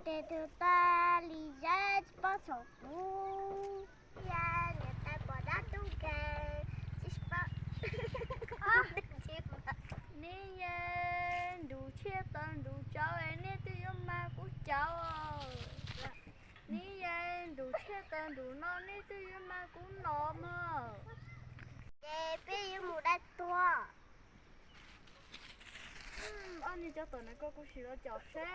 Tes tus tas li zab tsis paub txhaum kuv, ya niam tais pom dab tub nkeeg tsis paub. Neb yeej ntus tshiab tau ntus tsawv es neb twb yuav mag kuv cauv. Neb yeej ntus tshiab tau ntus no neb twb yuav mag kuv no mog. Ces peb yuav mus dai tuag. Ob niag cov tom na koj kuv sim los caum seb.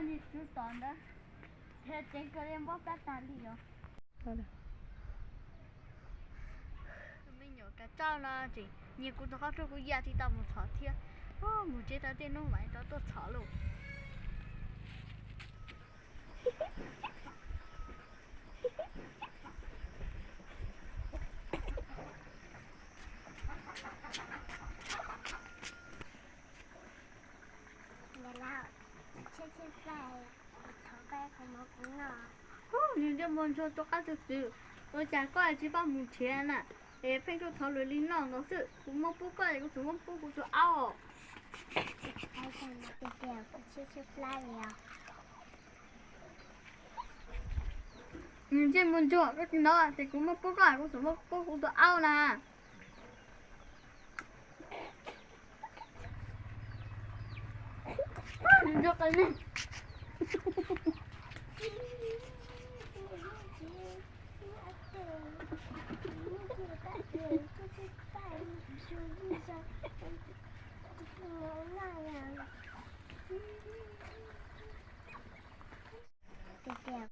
Niag tswv tom ntawd, ceev kawg li, mob plab tag li os. Me nyuam kav tsawj no tseem nyiag kuv tus qhob ruj, kuv ya tsis tau mus txhom thiab. Mus tsev tau tej hnub mam rov tuaj txhom lauj. Nws ntsej muag ntsuag rov qab txog twg, ua cas koj tsis pab mus nrhiav na? Es pheej tuaj thov lus li no nkaus xwb, kuv muab pub koj es kuv tseem muab pub kuv tus aub. Nws ntsej muag ntsuag, koj tsis hnov tias kuv muab pub koj es kuv tseem muab pub kuv tus aub na? Tiag tiag.